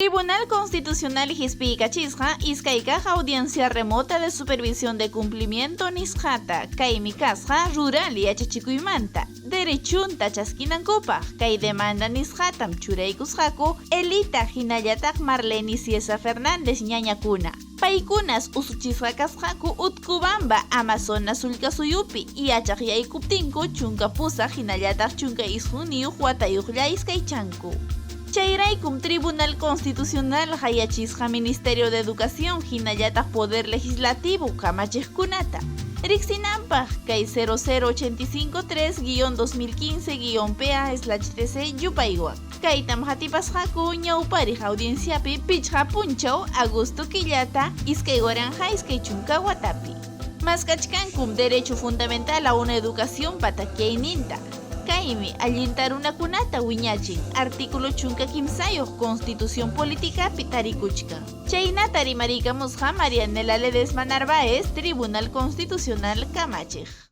Tribunal Constitucional hispiykachisqa iskaykaq audiencia remota de supervisión de cumplimiento nisqata, kaymi kasqa rural yachachikuymanta, derechunta chaskinankupaq, kay demanda nisqatam churaykusqaku Elita hinallataq Marleny Cieza Fernández ñañakuna. Paykunas usuchisqa kasqaku Utcubamba, Amazonas sullkasuyupi, yachaq yaykuptinku 18 hinallataq 19 watayuqlla iskaychanku. Chayraykum Tribunal Constitucional hayachisqa Ministerio de Educación hinallataq Poder Legislativo kamachiqkunata. Riqsinanpaq kay 00853-2015-PA/TC yupaywan. Kaytam qatipasqaku ñawpariq audienciapi 5 punchaw agosto killata 2020 watapi. Maskachkankum derecho fundamental a una educación patakyayninta. Kaymi allinta runakunata wiñachin artículo 13 Constitución Politicapi tarikuchkan. Chaynata rimariykamusqa Marianela Ledesma Narváez, Tribunal Constitucional kamachiq.